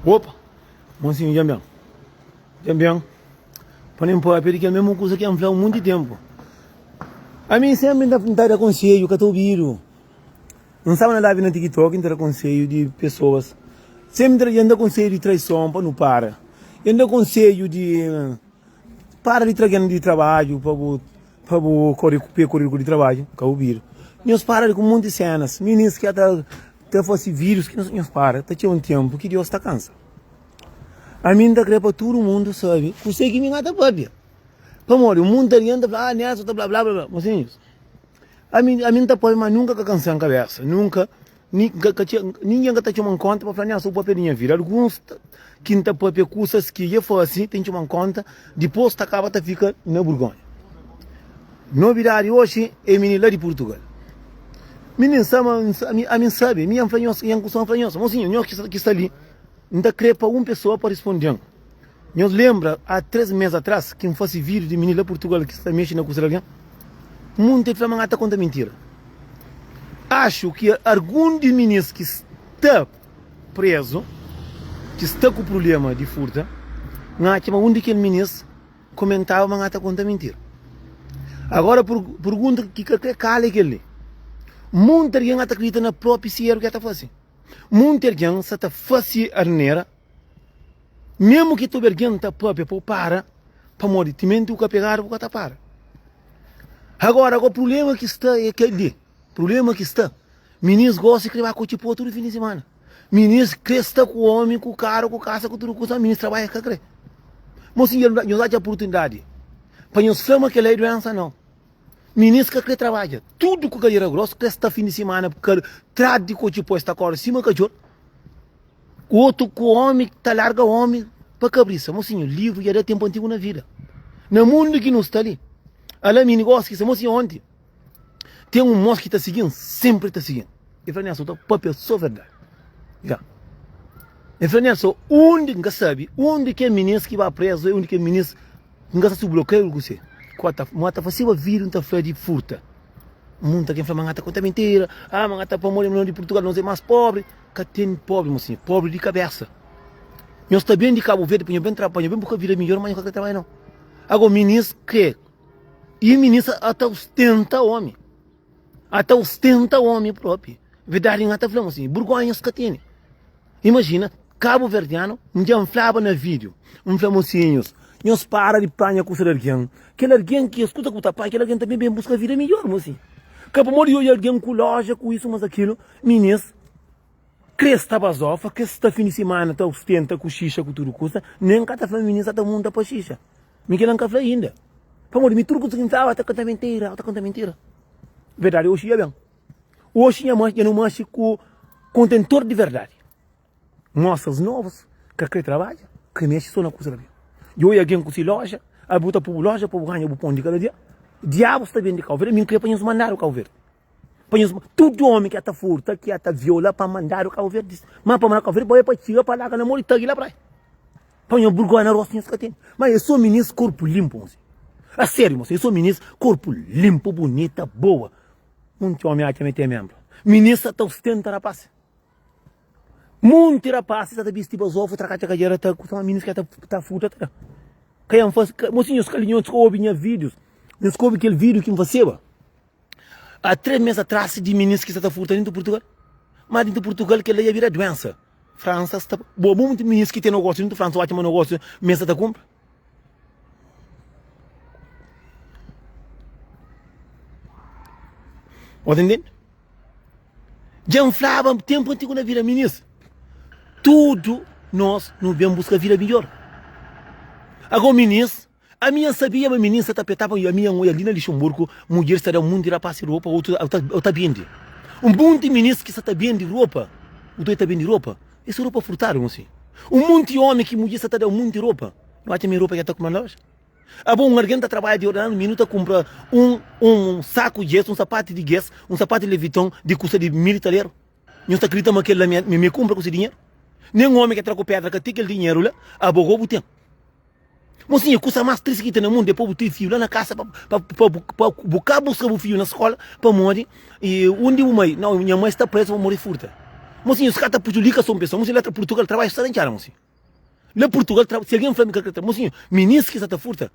Opa! Monsinhu dja ben. Dja ben. Pa nen papia di kel mesmu kuza ki N fla un monti tempu. Ami sempri N ta da konsedju, ka ta obidu. N staba na live na TikTok, N ta da konsedju di pesoas. Sempri N ta da konsedju di traison pa nu para. N da konsedju di para di tra algen di trabadju pa bu Pa bu kore ku pé kore ku di trabadju ka obidu. Nhos para di ku monti senas. Minis ki ta ta fasi videos ki nhos para ta txeu un tempu ki Deus ta kansa. Ami N ta kre pa tudu mundu sabi kuse ki mi ka ta papia. Pamodi mundu ta rienta fla ah Nelson ta bla bla bla. Mosinhus ami ami N ta papia ma nunka ka kansan kabesa nunka. Ningen ka ta txoma-m kónta pa fla, Nelson, bu papia di nha vida. Alguns ki N ta papia kusas ki dja fase ten txoma-m kónta, dipôs ta kaba ta fika na burgónha. Nobidadi oxi é mininu la di Purtugal. Mininu sa ma ami N sabe, mi N fla nhos, N kustuma fla nhos, mosinhu, nhos ki sta li, N ta krê pa un pesoa pa risponde-m. Nhos lenbra a 3 mes atras ki N fase vídiu di mininu la Purtugal ki sta mexe na kusa di algen? Munti el fla ma N ta konta mintira. Axu ki argun di minis ki sta prezu, ki sta ku prubléma di furta, N atxa ma un di kel minis komentaba ma N ta konta mintira. Agora purgunta ki ka kre kala é kel-li, Munti algen ta kridita na própi si eru ki el ta fase? Munti algen sa ta fase arnera? Memu ki tudu algen ta papia pa bu para, pamodi timenti bu ka pegadu bu ka ta para. Agora, agora prubléma ki sta é kel li, prubléma ki sta, minis gosi kre ba kotxi po tudu fin di simana, minis kre sta ku omi, ku karu, ku kasa, ku tudu kusa, minis trabadja ka kre. Mo si nhos atxa oportunidadi pa nhos fla ma kel-la é duensa, nau. Minis ka kre trabadja, tudu ku kadera grosu kre sta fin di simana, tras di kotxi po es ta kore sima katxor. Otu ku omi ta larga omi pa kabrisa. Mosinhu, livru dja da tenpu antigu na vida. Na mundu ki nu sta li. Ala mi gosi ki sta mosinhu onti. Ten un mos ki ta sigin, senpri ta sigin. El fla Nelson, ta papia so verdadi. Ya. El fla Nelson, undi N ka sabi, undi ke minis ki ba prezu, undi ke minis N ka sa si blokeio ku se. Kota, mo ta fasiba video N ta fla di furta. Munta ken fla ma N ta konta mintira. Ah, ma N ta pamodi no di Purtugal nos é mas pobri. Ka ten pobri mosinha, pobri di kabesa. Nhos ta ben di Cabo Verde pa nhos ben tra pa nhos ben buska vida midjor, ma nhos ka kre trabadja nau. Ago minis kre i minis ata ostenta omi. Ata ostenta omi propi. Verdadi nha ta fla mosinha, burgonha nhos ka tene. Imajina Cabo Verdiano, dja N flaba na video, N fla mosinhos, nhos para di panha kusa di algen. Kel algen ki es kusa ku ta panha, kel algen ta ben ben buska vida midjor mosinha. Ka pamodi odja algen ku loja, ku isu mas akilu. Minis kre sta bazofa, kre sta fin di simana ta ostenta ku xixa ku tudu kusa, nen ka ta fla minis sa ta munta pa xixa. Mi kila nka fla inda. Pamodi mi tudu kusa ki N flaba ta konta mintira, ta konta mintira. Verdadi oxi dja ben. Oxi nha dja nu manxi ku kontentor di verdadi. Mosas novus ka kre trabadja, kre mexi so na kusa la. Dja oja algen ku si loja, abi bu ta pu bu loja pa bu ganha bu pon di kada dia. Diabu sta ben di Kau Verdi, mi nkre pa nhos mandadu Kau Verdi. Pa nhos tudu omi ki ata furta, ki ata viola pa mandadu Cabo Verde. Ma pa mandadu Cabo Verde, pa pa txiga pa larga na modi tagi la praia. Pa nhos burgonha na rostu nhos ka tene. Ma é so minis korpu limpu mosi. A sério mosi, é so minis korpu limpu, bunita, boa. Munti omi atxa ma é ten membru. Minis sa ta ostenta rapaz. Munti rapazis sa ta bisti bazofu, trakatxa kadjera ta kusa, ma minis ka ta ta furta ta da. Ka yan fasi, mosi nhos ka li nhos ka obi nha videos. Nhos ka obi kel video ki N faseba. Há 3 mês atrás di minis ki sta ta furta dintu Purtugal. Ma dintu Purtugal kel la dja bira duensa. Fransa sta bo monti minis ki ten nogósiu dintu Fransa oca ma nogósiu mes sa ta kunpra. Bo ta intende? Dja N flaba tenpu antigu na vida minis tudu nos nu ben buska vida midjor. Ago minis Ami N sabia ma minins sa ta petaba i ami N oja li na Lixemburgu mudjeris ta da munti rapasi ropa otu ta bende un munti minins ki sa ta bende ropa otu ta bende ropa es ropa furtadu gosi un munti omi ki mudjer sa ta da munti ropa no atxa mi ropa ki ta kumpra na loja abo un algen ta trabadja di ordenadu mi nu ta kumpra un un saku di es un sapatu di ges un sapatu di leviton di kusta di mil taleru nhos ta kridita ma kel la mi mi kumpra ku si dinheru nen omi ki tra ku pedra ka ten kel dinheru la abo go bu ten. Mosinha, kusa más tristi ki ten na mundu é pa bu ten fidju la na kasa, pa bu ka buska bu fidju na skóla, pamodi undi bu mai? Nau, nha mai sta prézu pamodi furta. Mosinhu, es ka ta prejudika so un pesoa. Mosinhu, la ta Purtugal, trabadju sta na txada, mosinhu. La Purtugal, tra, si algen fla mi ka kre tra, mosinhu, minis ki sa ta furta,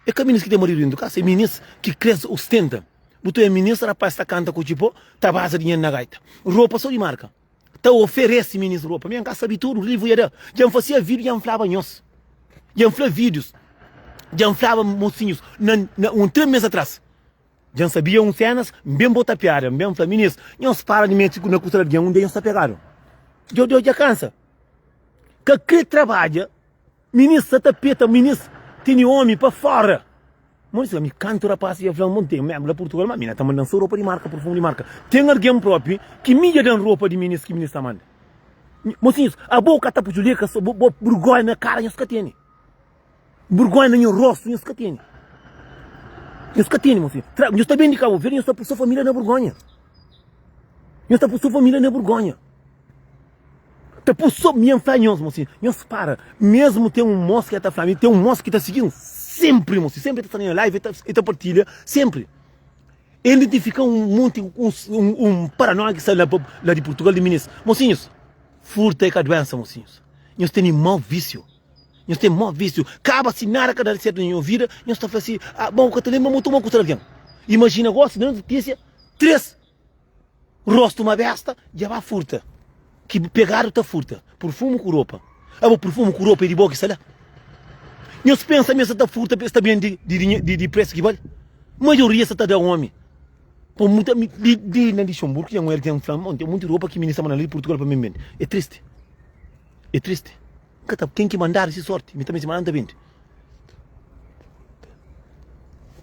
é ka minis ki ten maridu dentu kasa, é minis ki kre ostenta. Bu ta oja minis, rapaz ta kanta ku txipó, ta baza dinheru na gaita. Ropa so di marka. Ta oferese minis ropa. Mi N ka sabe tudu, livru dja da. Dja N fasia vídiu, dja N flaba nhos. Dja N fla vídius, dja N flaba mosinhus na, na un 3 mes atras. Dja N sabia uns sénas, N ben bota piada, N ben fla, Minis, nhos para di mete na kusa di algen, un dia nhos ta pegadu. Djo djo dja kansa. Ka kre trabadja, minis sa ta peta, minis tene omi pa fora. Mon di mi kantu rapaz dja fla, mon ten memu la Purtugal, ma mina ta mandan so ropa di marka, purfumu di marka. Ten algen propi ki mi dja dan ropa di minis ki minis ta manda. Mosinhus, abo ka ta pujulika so bo burgonha na kara nhos ka tene. Burgonha na nho rostu nhos ka tene. Nhos ka tene, mosinhu. Tra, nhos ta ben di Cabo Verde, nhos ta pu so família na burgonha. Nhos ta pu so família na burgonha. Ta pu so, mi N fla nhos, mosinhu, nhos para. Mesmu ten un mos ki ta fla mi, ten un mos ki ta sigin sempri, mosinhu, sempri ta sta na nha live, e ta partilha, sempri. El identifika un monti, un, un, un paranoia ki sta la, la di Portugal di minis. Mosinhus, furta é ka duensa, mosinhus. Nhos tene mau vísiu. Nhos ten mau vísiu. Kaba si nada ka da sertu na nhos vida, nhos ta fla si, ah, bon, ka ta lenbra ma bu toma kusa di algen. Imajina gosi, na notísia, 3 rostu ma besta dja ba furta. Ki pegadu ta furta purfumu ku ropa. Abo purfumu ku ropa é di bo ki sta la? Nhos pensa ma es sa ta furta pa es ta bende di, di, di presu ki bali? Maioria sa ta da omi. Pa muta, di, di na Lixemburgu dja un algen fla-m, ten monti ropa ki minista manda la di Purtugal pa mi bende. É tristi. É tristi. Ka ta ken ki mandadu si sorti mi ta meste manda ta bende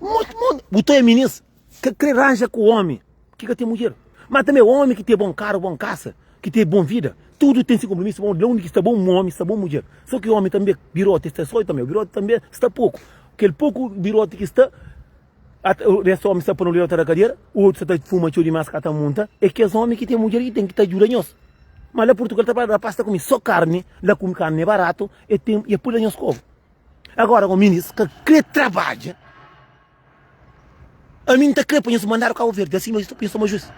Mot mot bu ta minis ka kre ranja ku omi ki ka ten mudjer ma tanbe omi ki ten bon karu bon kasa ki ten bon vida tudu ten si konpromisu bon la undi ki sta bon omi sta bon mudjer so ki omi tanbe biroti sta so tanbe biroti tanbe sta poku kel poku biroti ki sta Res omi sta pa no levanta da kadera, otu sta ta fuma txeu dimas ka ta munta, é kes omi ki ten mudjer ki ten ki ta djuda nhos. Ma la Purtugal ta fla rapaz ta kumi so karni, la kumi karni é baratu, e ten e pui la nhos kovu. Agora go minis ka kre trabadja, ami nta kre pa nhos mandadu Cabo Verde, asi nhos toma juiz.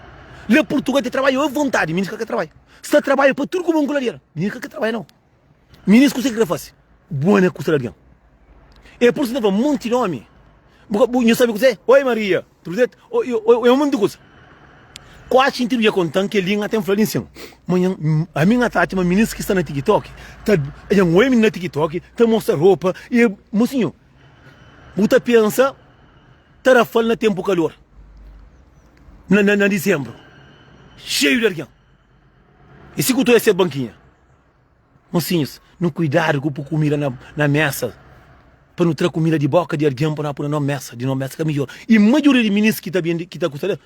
La Purtugal ta trabadja a vontadi, minis ka kre trabadja. Sta trabadja pa tudu kuma un kuladera, minis ka kre trabadja nau. Minis kuse ki kre fase? Bua na kusa di algen. E pur isu ta fla monti di omi. Bu bu nhu sabi kuse? Oi Maria, tudu dretu? Oi oi oi monti kusa. Kuasi xintidu dja kontan kel-li N ate N fla li nsin. Ma nha ami N ata atxa ma minis ki sta na TikTok ta dja N oi minina na TikTok ta mostra ropa e mosinhu bu ta pensa Tarrafal na tenpu kalor na na na dizembru xeiu di algen. E si ku ta oja ses bankinha. Mosinhus, nu kuidadu ku pu kumida na na mesa, pa nu tra kumida di boka di algen pa nu pui na no mesa, di no mesa ka midjor. I maioria di minis ki ta bindi, ki ta kusta la,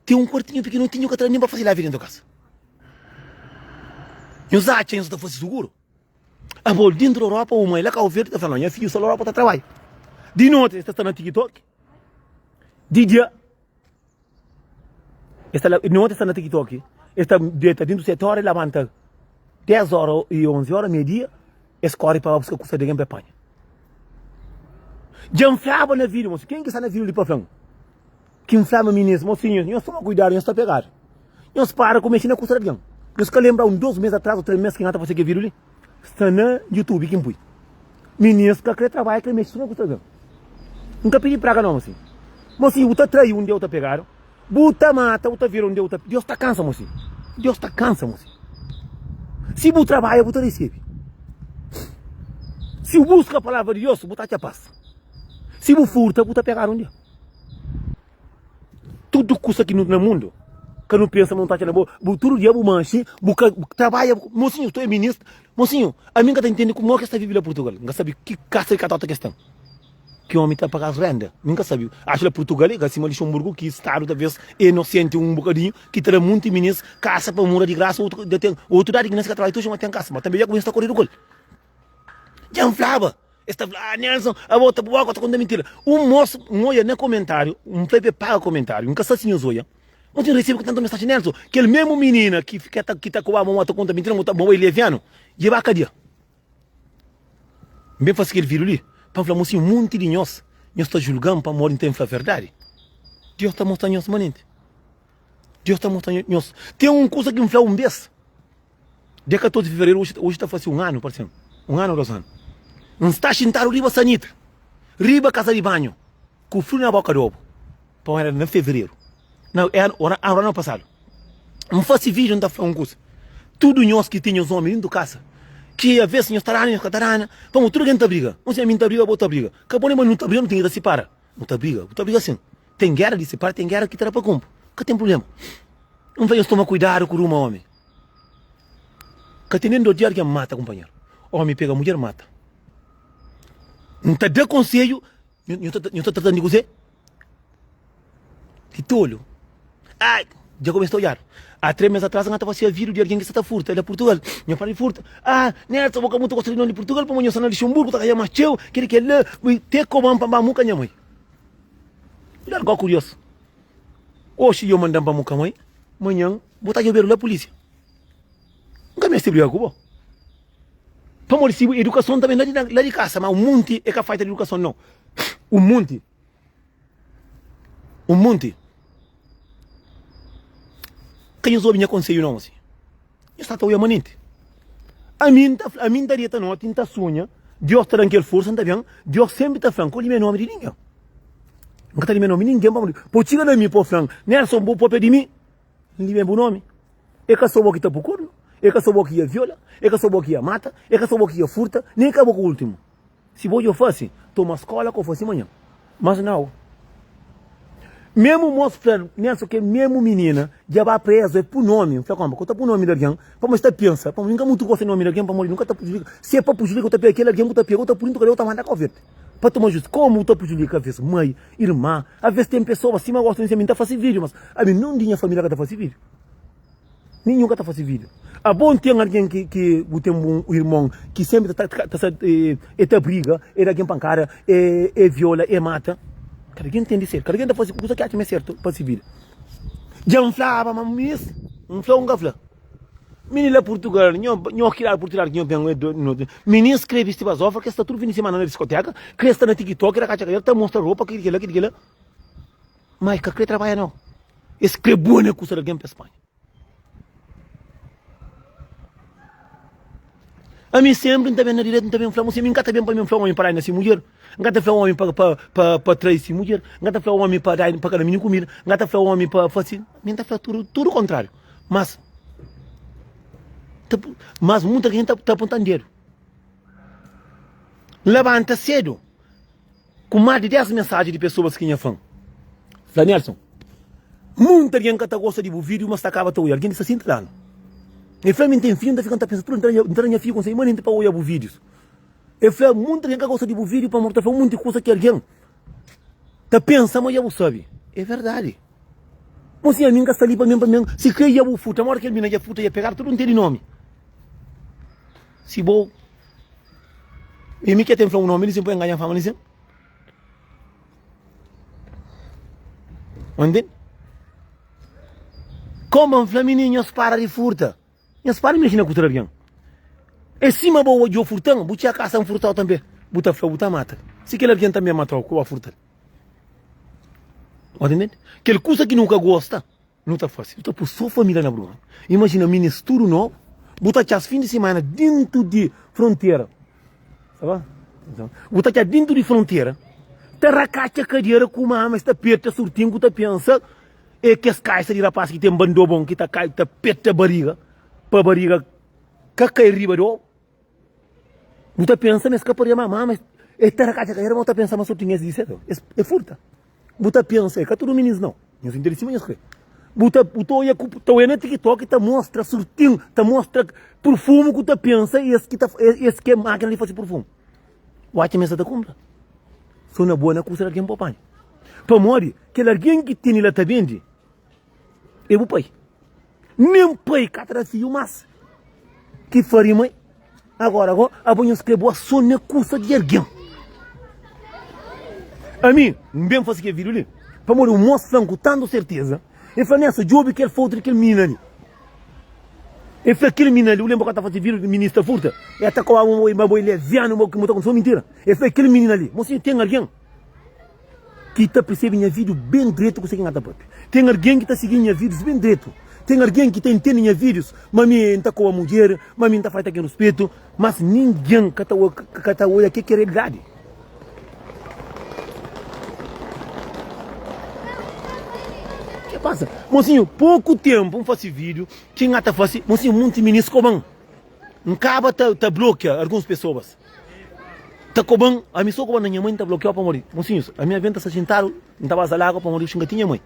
ten un kuartinhu pikinotinhu ka ta da nin pa fasi live dentu kasa. Nhos atxa nhos ta fasi suguru? Abo dentru Europa o mai la Kau Verdi ta fla, no, nha fidju sta la Europa ta trabadja. Di noti es ta sta na TikTok, di dia Es ta la, noti es ta na TikTok, es ta deta dintu 7 ora e labanta 10 ora e 11 ora, meio dia, es kori pa ba buska kusa di algen pa e panha. Dja N flaba na video, mosi, ken ki sta na video li pa fla-m ki N fla ma minis, mosinhus, nhos toma kuidadu, nhos ta pegadu. Nhos para ku mexe na kusa di algen. Nhos ka lembra un 2 mes atras o 3 mes ki N ta fase kel video li? Sta na youtube ki N pui. Minis ka kre trabadja kre mexe so na kusa di algen. N ka pidi praga nau mosinhu. Mosinhu bu ta trai un deu ta pegadu, bu ta mata bu ta vira un deu ta Deus ta kansa mosinhu. Deus ta kansa mosinhu. Si bu trabadja bu ta resebe. Si bu buska palavra di Deus bu ta atxa pas. Si bu furta bu ta pegadu un dia. Tudu kusa ki nu na mundu ka nu pensa ma nu ta atxa na bo. Bu tudu dia bu manxi bu ka trabadja mosinhu tu é ministru mosinhu ami nka ta intende kuma ki es ta vive la Portugal nka sabi ki kasa di katota ki es ten ki omi ta paga renda mi nka sabi axu la Portugal e ka sima Luxemburgo ki stadu talvez e inosenti un bokadinhu ki ta da munti minis kasa pa mora di grasa otu da ten otu dadi ki na si ka trabadja tudu ma ten kasa ma tanbe dja kumesa ta koridu ku el dja N flaba. Es ta fla, ah Nelson, abo ta boka ta konta mintira. Un mos, N oja na komentariu, N fla pa e paga komentariu, N ka sa si nhos oja. N ten resebe ku tantu mensajen, Nelson, kel mesmu minina ki fika ta, ki ta koba ma ta konta mintira, ma ta, ma bo e levianu, dja ba kadia. N ben fasi kel video li pa N fla, mosinhu, munti di nhos, nhos ta julga-m pamodi N ten fla verdadi. Deus ta mostra nhos manenti. Deus ta mostra nhos. Ten un kusa ki N fla un bes. Dia 14 di fevereru, oji, oji ta fase un anu, parse-m, un anu ô dos anu. N sta xintadu riba sanita, riba kaza di banhu, ku friu na boka di obu, pamodi éra na fevereru, na anu, anu pasadu. N fase vídiu, N ta fla un kuza, tudu nhos ki ten nhos ómi dentu kasa, ki aves nhos ta dana, nhos ka ta dana, pamodi tudu algen ta briga. Un si ami N ta briga, bo ta briga. Ka bo nen ma nu ta briga, nu ten ki ta sipara. Nu ta briga, bu ta briga sin. Ten géra di sipara, ten géra ki ta da pa konpo. Ka ten prubléma. N fla nhos toma kuidadu ku ruma ómi. Ka ten nen dor di algen mata kunpanheru. Ómi pega mudjer mata. N ta da konsedju, nhu ta trata-m di kuzê? Di tolu. Ai, dja kumesa ta odjadu. A 3 mes atras N ta fase avidu di algen ki sta ta furta la Purtugal. Nhu para di furta. Ah, Nelson, bo ka mutu gosta di nomi di Purtugal pamodi nhu sta na Luxemburgu ta ganha más txeu, kel-li kel-la. Te koba-m pa N ba muka nha mai. N go kuriosu. Oxi yo manda-m pa muka mai, manhan bo ta djobedu la pulísia. N ka meste briga ku bo. Pamodi si edukason ta ben la di kasa, ma un monti e ka faita di edukason nau. Un monti. Un monti. Ka nhos obi nha konsedju nau si. Nhos sta ta oia manenti. Ami N ta fla, ami N ta deta noti, N ta sunha, Deus ta da-m kel forsa, N ta ben, Deus senpri ta fla-m, ka bu limia nomi di ningen. N ka ta limia nomi di ningen pamodi pa bu txiga na mi pa bu fla-m, Nelson, bu papia di mi, N limia bu nomi. É ka so bo ki ta pui kornu, é ka so bo ki ia viola, é ka so bo ki ia mata, é ka so bo ki ia furta, nen ka bo ku ultimu. Si bo djo fase, toma skola ko fase manhan. Mas nau. Memu mos fla Nelson ke memu minina dja ba prezu é pu nomi. N fla konpa, ko ta pu nomi di algen pamodi sta pensa, pamodi N ka mutu gosta di nomi di algen pamodi nunka ta prejudika. Si é pa prejudika u ta pega kel algen ku ta pega u ta pui dintu kadeia u ta manda Kau Verdi pa toma justiça. Komu u ta prejudika aves mai, irma, aves ten pesoas sima gosta di mi, mi ta fase video mas ami nun di nha familia ka ta fase video. Ninhun ka ta fase vídiu. Abo N ten algen ki ki bu ten un irmon ki senpri ta ta ta e ta briga, e da algen pankada, e e viola, e mata. Kada algen ten di ser, kada algen ta fase kusa ki atxa ma é sertu pa si vida. Dja N flaba ma mis, N fla o N ka fla? Mini la Purtugal, nho nho ki la Purtugal ki nho ben e do no minis kre bisti bazofa, kre sta tudu fin di semana na diskoteka, kre sta na tiktok, rakatxa kabelu, ta mostra ropa, kila kila kila. Ma e ka kre trabadja nau. Es kre bua na kusa di algen pa es panha. Ami sempri N ta ben na diretu, N ta ben fla, Mosi, ami N ka ta ben pa mi N fla omi pa dai na si mudjer, N ka ta fla omi pa, pa, pa, pa trai si mudjer, N ka ta fla omi pa dai, pa ka da mininu kumida, N ka ta fla omi pa fasi, mi N ta fla tudu, tudu kontrariu. Mas, ta, mas muita algen ta, ta apontan dedu. N labanta sedu. Ku más di 10 mensaji di pesoas ki nha fan fla, Nelson, munti algen ka ta gosta di bu vídiu, ma sta kaba ta oia. Algen di sta sinti lanu. El fla, Mi N ten fidju, N ta fika N ta pensa tudu, N ta da nha fidju konsei manenti pa oia bu vídius. El fla, Munti algen ka gosta di bu vídiu pamodi bu ta fla un monti kuza ki algen ta pensa ma dja bu sabe. É verdadi. Mosinha, ami N ka sta li pa mi, pa mi. Si krê dja bu furta, modi kel mina dja furta, dja pegadu, tudu N tene nomi. Si bo. E mi ke ten fla un nomi li sin pa enganha fama li sin. Ntende? Koma N fla mininu nhos para di furta. Nhos para di mexi na kusa di algen. É sima bo odja furtan, bu txia kasa N furtau tanbe. Bu ta fla bu ta mata. Si kel algen tanbe matau ku ba furtal. Ntende? Kel kusa ki nu ka gosta. Nu ta fase, nu ta pui so família na burgonha. Imajina minis tudu nobu, bu ta txas fin di simana dintu di frontera. Sa ba? Bu ta txas dintu di frontera, ta rakatxa kadera ku mama, es ta perta surtin ku ta pensa é kes kaisa di rapaz ki ten bandobon ki ta kai, ta perta bariga pa bariga ka kai riba di obu. Bu ta pensa ma es ka paria ma mama, es ta rakatxa kadera, ma bu ta pensa ma surtin es di sertu, es furta. Bu ta pensa, é ka tudu minis nau. Nhos intende sima nhos kre. Bu ta bu ta oia ku ta oia na TikTok ta mostra surtin, ta mostra purfumu ku ta pensa es ki ta es ki é makina di fasi purfumu. Bu atxa ma es sa ta kunpra? So na bua na kusa di algen pa bu panha. Pamodi kel algen ki tene la ta bende é bu pai. Nen pai ka ta da fidju mas ki farinha mai. Agora go, abo nhos kre boa so na kusa di algen. Ami, N ben fase kel video li, pamodi un mos fla-m ku tantu serteza, el fla, Nelson, djobe kel fotu di kel minina li. El fla, kel minina li, bu lenbra ku el ta fase video di minina sta furta? El ta kobaba ma bo, ma bo é levianu, ma bo ta konta so mintira. El fla, kel minina li, mosinhu, ten algen ki ta persebe nha video ben dretu kuse ki N ta papia. Ten algen ki ta sigi nha videos ben dretu. Ten algen ki ta intende nha vídius ma mi N ta koba mudjer, ma mi N ta falta algen ruspetu, mas ningen ka ta ka ta odja ke ki é realidadi. Ke pasa? Mosinhu, poku tenpu N fasi vídiu ki N ata fasi, mosinhu, munti minis koba-m. N kaba ta ta blokia alguns pesoas. Ta koba-m, ami so koba na nha mãe N ta blokiau pamodi, mosinhus, ami aven ta sta xintadu, N ta baza lagua pamodi N ka tinha mãe.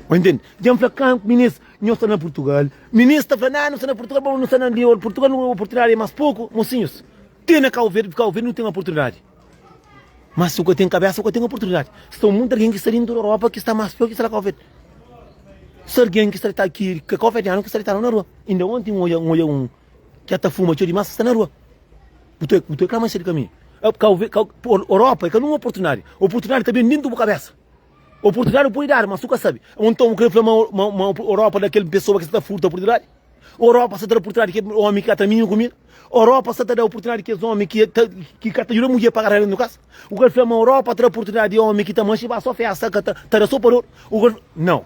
Ô intende? Dja N fla ka minis, nhos sta na Purtugal. Minis ta fla, na, nu sta na Purtugal, bom, nu sta na li, Purtugal oportunidadi é más poku. Mosinhus, ten na Kau Verdi, Kau Verdi nu ten oportunidadi. Mas si bu ka ten kabesa, bu ka ten oportunidadi. Sta munti algen ki sta dintu di Europa ki sta más pior ki sta na Kau Verdi. Sta algen ki sta ta ki ka kau verdianu ki sta ditadu na rua. Inda onti N odja, N odja un ki ta fuma txeu dimas sta na rua. Bu ta, bu ta klama si di kaminhu. Kau Verdi, kau, Europa é ka nun oportunidadi. Oportunidadi ta ben dintu bu kabesa. Oportunidadi bu pode dadu, mas su ka sabe. Nton bu kre fla ma ma ma Europa da kel pesoa ki sta ta furta oportunidadi? Europa sta ta da oportunidadi kel omi ki ka ta mimi kumida? Europa sta ta da oportunidadi kes omi ki ta ki ka ta djuda mudjer paga renda no kasa? Bu kre fla ma Europa ta da oportunidadi di omi ki ta manxi ba so festa ka ta ta da so pa dor? Bu kre Nau.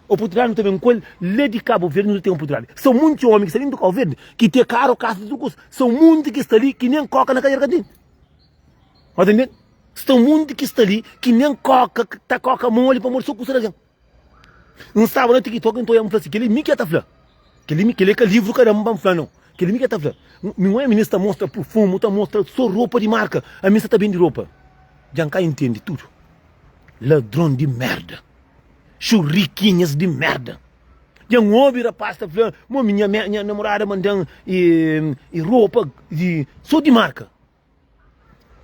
Oportunidadi nu ta ben ku el la di Cabo Verde nu ta ten oportunidadi. São munti omi ki sta dentu Cabo Verde ki ten karu, kasa tudu kusa. São munti ki sta li ki nen koka na kadera ka ten. Mas entende? Sta un munti ki sta li ki nen koka ta koka moli pamodi so kusa di algen. N staba na TikTok N ta oia N fla si kel-li mi ki ta fla. Kel-li mi kel-li é ka livru ka da-m pa N fla nau. Kel-li mi ki ta fla. Mi oia minis ta mostra purfumu, ta mostra so ropa di marka. Ami N sa ta bende ropa. Dja N ka intende tudu. Ladron di merda. Xurrikinhas di merda. Dja N obi rapaz ta fla mo mi nha nha namorada manda-m e ropa di so di marka.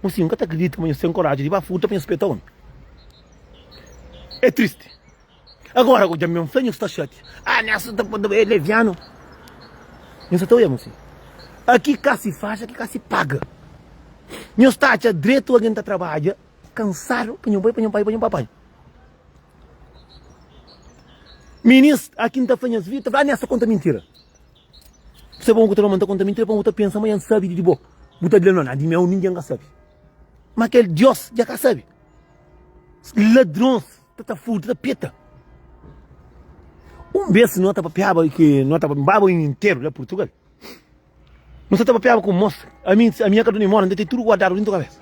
Mosinhu, N ka ta kridita ma nhos ten koraji di ba furta pa nhos peta omi. É tristi. Agora, dja mi fla nhos ta xatia. Ah, nessa ta é leviano. Nhos sa ta oia, mosinhu. Aki ka si faz, aki ka si paga. Nhos ta atxa dretu algen ta trabadja kansadu pa nho bai, pa nho bai, pa nho bai. Minis, aki N ta fla nhas vida, ta fla, ah, nessa konta mintira. Se bo ku ta manda konta mintira pa bu ta pensa ma yan sabi di bo. Bu ta dila no na di meu ningen ka sabi. Ma kel Dios dja ka sabi. Ladrons ta ta furta ta peta. Un bes no ta papiaba ki no ta baba interu la Portugal. No ta papiaba ku mos. Ami ami nha karton di mora nta ten tudu guardadu dintu kabesa.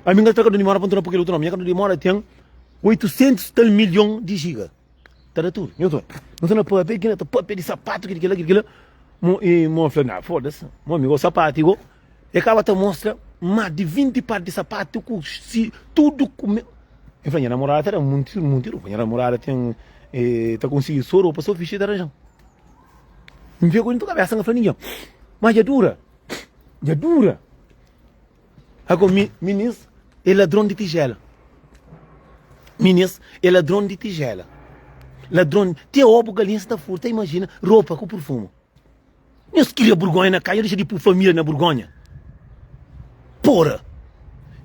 Ami nka ta tra karton di mora pa nta pa kel utru nomi. Nha karton di mora ten 800 tal milhon di giga. Ta da tudu. Nhos oi. Nhos na papia ki na ta papia di sapatu ki di kila ki di kila. Mo e mo fla na foda-se. Mo amigo sapatu go. E kaba ta mostra mas di 20 par di sapatu ku si tudu ku me. E fla nha namorada ta da munti munti ropa. Nha namorada ten e ta konsigi so ropa so fixi ta ranjan. N fika ku dintu kabesa n ka fla ningen. Ma dja dura. Dja dura. Ago mi, minis é ladron di tijela. Minis é ladron di tijela. Ladron, te obu galinha sa ta furta, imajina ropa ku purfumu. Nhos kria burgonha na kasa, nhos dexa di pu familia na burgonha. Pora!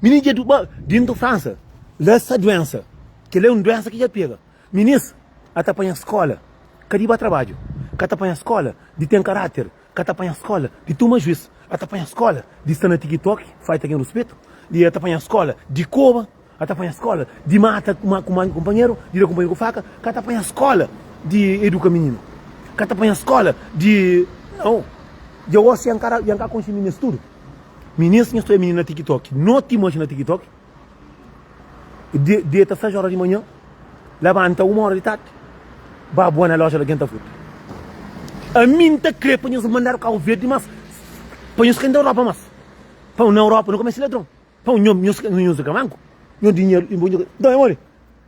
Minis dja du, ba, dintu Fransa, la sa duensa. Kela é un duensa ki dja pega. Minis a ta panha skola, ka di ba trabadju, ka ta panha skola di ten karater, Ka ta panha skola di tuma juiz, a ta panha skola di sta na tiktok, faita gen ruspetu, di a ta panha skola di koba, a ta panha skola di mata kumpanheru, di da kumpanheru ku faka, ka ta panha skola di eduka mininu, ka ta panha skola di. Nau, dja gosi ya N ka konxe minis tudu. Minis, nha sta oja mininu na tiktok, noti manxi na tiktok. Deta 6 ora di manhan, labanta 1 ora di tardi, ba bua na loja di algen ta furta. Ami N ta kre pa nhos mandadu Kau Verdi mas pa nhos ka entra Europa mas. Pa na Europa nu ka meste ladron. Pa nho nhos nhos ka manku, nho dinheru i nho Nton é modi?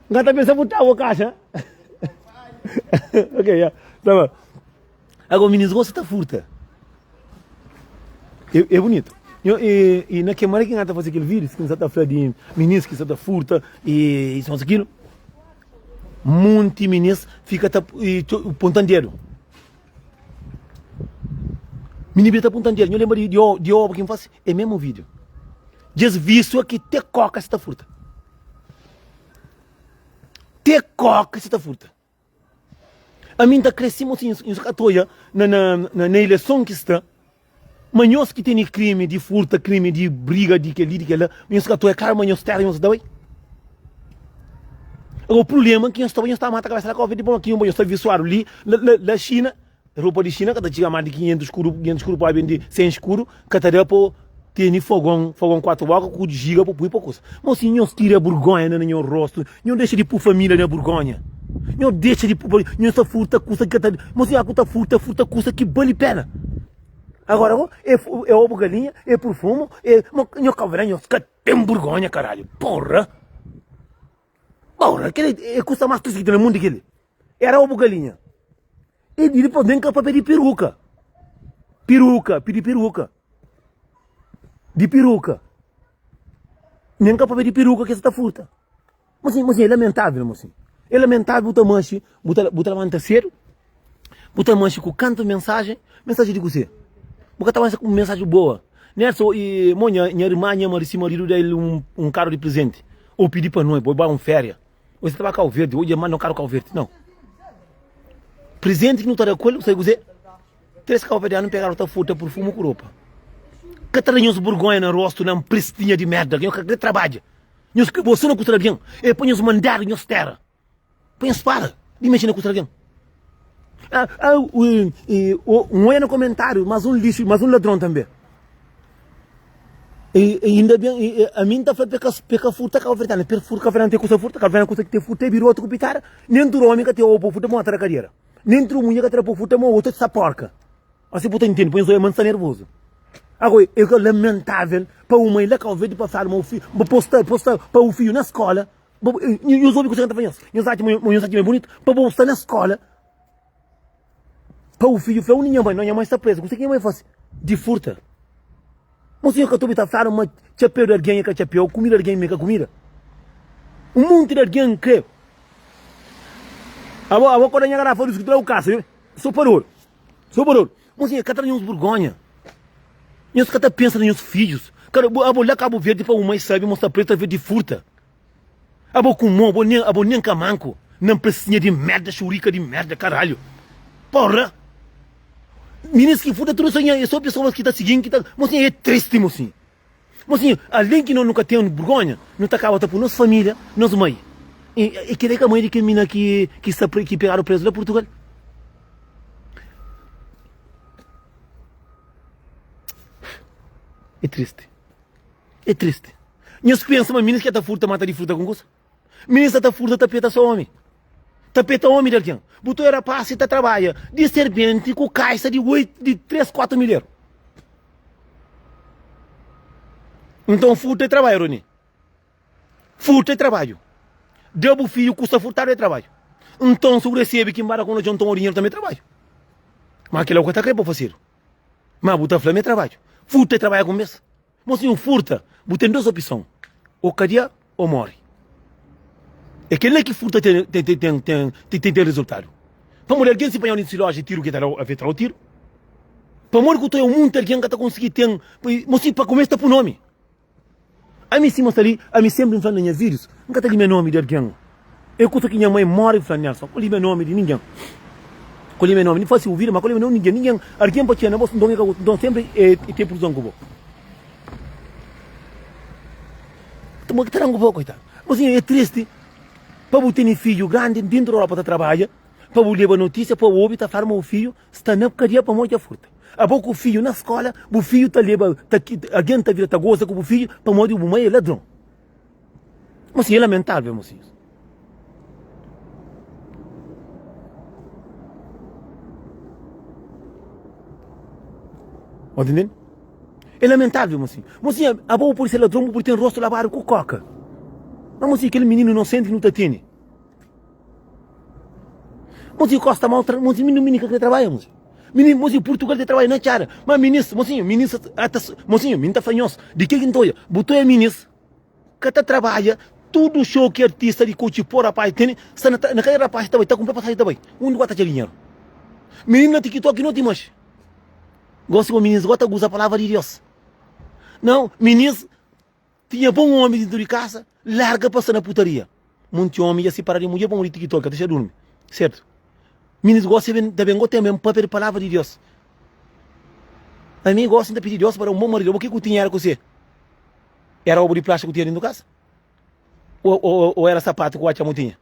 N ka ta pensa furta bo kaxa. Ok, ya, ta ba. Agora minis gosta ta furta. É, é bonito. E, e na que maneira que ta fazer aquele vídeo, que ta fla de minis que ta furta e isso aquilo. Monte minis fica ta e, pontando dedo. Menino ta apontando dedo. Eu lembro de, de, de obra que faz, é mesmo vídeo. Diz visto aqui te coca se ta furta. Te coca se ta furta. Ami N ta kre sima si nhos ka ta odja na ileson ki sta, ma nhos ki tene krimi di furta, krimi di briga, di kel-li, di kel-la, nhos ka ta odja klaru ma nhos téra nhos ta bai. Agora problema ki nhos sta nhos ta mata kabesa la Cabo Verde pamodi ki nhos sta visuadu li la China roupa di China ka ta txiga mas di 500 escudo 500 escudo pode ben di 100 escudo ka ta da pa tene fogon fogon 4 boka ku giga pa pui pa kusa mas si nhos tira burgonha na nhos rostu nhos dexa di pu familia na burgonha nhos dexa di pu nhos ta furta kusa ki ka ta mas si ku ta furta furta kusa ki bali pena agora é é obu galinha é perfumo é nhos Cabo Verde nhos ka ten burgonha karalho porra. Porra, kel é kusa más tristi ki ten na mundu kel-li. Era obu galinha. E dipôs nen ka papia di peruka. Peruka, pidi peruka. Di peruka. Nen ka papia di peruka ki es ta furta. Mosinhu, mosinhu, é lamentável, mosinhu. É lamentável bu ta manxi, bu ta, bu ta labanta sedu, bu ta manxi ku kantu mensajen, mensajen di kuzê? Bu ka ta manxi ku mensajen boa. Nelson, e, mo nha, nha irmã, nha mari, si maridu da el un, un karu di prezenti. Ou pidi pa noi, bo ba un féria. Ou sa ta ba Kau Verdi, ou dja manda un karu Kau Verdi. Nau. Prezenti ki nu ta da ku el, sabe kuzê? 3 kauverdianu pegadu ta furta purfumu ku ropa. Ka ta da nhos burgonha na rostu na mprestinha di merda, nhos ka kre trabadja. Nhos kre bo so na kusa di algen, e pa nhos mandadu nhos tera. Pa nhos para di mexe na kusa di algen. Ah, ah, um oia na komentariu, mas um lixu, mas um ladron tanbe. E, e inda ben, e, e, a mim ta fla pe ka, pe ka furta Cabo Verdeano, pe furta Cabo Verdeano tem kusa furta, Cabo Verdeano kusa ki tem furta é birotu ku pitada, nem tudo homem ka tem opo furta mo atra cadeira, nem tudo mulher ka tra po furta mo outra sa porca. Assim bu ta entende, põe zoia man sta nervoso. Agora, é que lamentável pa uma mãe lá Cabo Verde pa falar mo filho, pa posta, posta pa o filho na escola, nhos obi kusa ki N ta fla nhos, nhos atxa ma nhos atxa ma é bonitu, pa bo sta na escola, Pa u fidju fla, Undi nha mai? Nau, nha mai sta preza. Kuse ki nha mai fase? Di furta. Mon sinhor ka ta obi ta fladu ma txapéu di algen é ka txapéu, kumida di algen é ka kumida. Un monti di algen kre. Abo, abo koda nha garafa di tra u kasa, so paror. So paror. Mon sinhor ka ta da nhos burgonha. Nhos ka ta pensa na nhos fidjus. Kada, abo la Kabu Verdi pa un mai sabi ma sta preza ta di furta. Abo ku mo, abo nen, abo nen ka manku na mpresinha di merda, xurika di merda, karalhu. Porra! Minis ki furta tudu sonha, é so pesoas ki ta sigin ki ta, mosinha é tristi mosinha. Mosinha, alén ki no nu ka ten burgonha, nu ta kaba ta pui nos familia, nos mai. E, e kila é ka mai di kel mina ki ki sta ki pegadu prezu la Purtugal. É tristi. É triste. Nhos pensa ma minis ki ta furta ma ta di furta kun kusa? Minis ta ta furta ta peta so omi. Ta peta omi di algen. Bu ta rapaz si ta trabadja di serbenti ku kaisa di 8 di 3 4 mil euro. Nton furta é trabadju Rony. Furta é trabadju. Da bu fidju kusa furtadu é trabadju. Nton si bu resebe ki nbara ku no txon toma dinheru tanbe é trabadju. Ma kila bu ka ta kre pa fasedu. Ma bu ta fla ma é trabadju. Furta é trabadja ku mes. Mosinhu furta, bu ten dos opison, ô kadia ô móre. É kel-la ki furta ten, ten, ten, ten, ten, ten, ten rezultadu. Pamodi algen si panhau dentu si loja tiru ki ta dau, afe ta dau tiru. Pamodi ku ta oia munti algen ka ta konsigi ten, mosinhu pa kumesa ta pui nomi. Ami sima sta li, ami sempri n fla na nha videos, n ka ta limia nomi di algen. É kusa ki nha mai mori n fla Nelson, ka limia nomi di ningen. Ka limia nomi, fasi bu vida, ma ka limia nomi di ningen. Ningen, algen pa txia na bo, nton e ka gosta, nton sempri e ten prusão ku bo. Tuma ki ta dan ku bo, koitadu. Mas é tristi pa bu tene fidju grandi dentru Europa ta trabadja, pa bu leba notisia, pa bu obi ta fala ma bu fidju Sta na kadia pamodi dja furta. Abo ku fidju na skola, bu fidju ta leba, ta, algen ta vira ta goza ku bu fidju pamodi bu mai é ladron. Mosinhu, é lamentável, mosinhus. Ó, entendendo? É lamentável, mocinho. Mocinho, abo bu pode ser ladron, bu pode ter rosto lavado ku coca. Mas, mocinho, aquele menino inocente que não tá tendo. Mozinho Costa mal tra mozinho menino menino ka kre trabalha mozinho menino mozinho Portugal ta trabalha na txada ma minis mozinho minis ata mozinho mi nta fla nhos di ke ki nta oia bu ta oia minis ka ta trabalha tudu show ki artista di kotxi po rapaz tene sta na na kada rapaz ta bai ta kumpra pasaji ta bai undi ku ta atxa dinheru menino na tiktok noti manxi gosi ku minis gosi ta uza palavra di Deus não minis Tinha bon omi dintu di kasa, larga pa sta na putaria. Munti omi dja sipara di mudjer pamodi tiktok ka ta dexa durmi. Sertu? Minis gosi ben ta ben go ten ben papia di palavra di Dios. Ami gosi N ta pidi Dios pa da un bon maridu. Abo ke ku tinha era kuse? Era obu di plastika ku tinha dintu kasa? O, o, o era sapatu ku atxa mu tinha?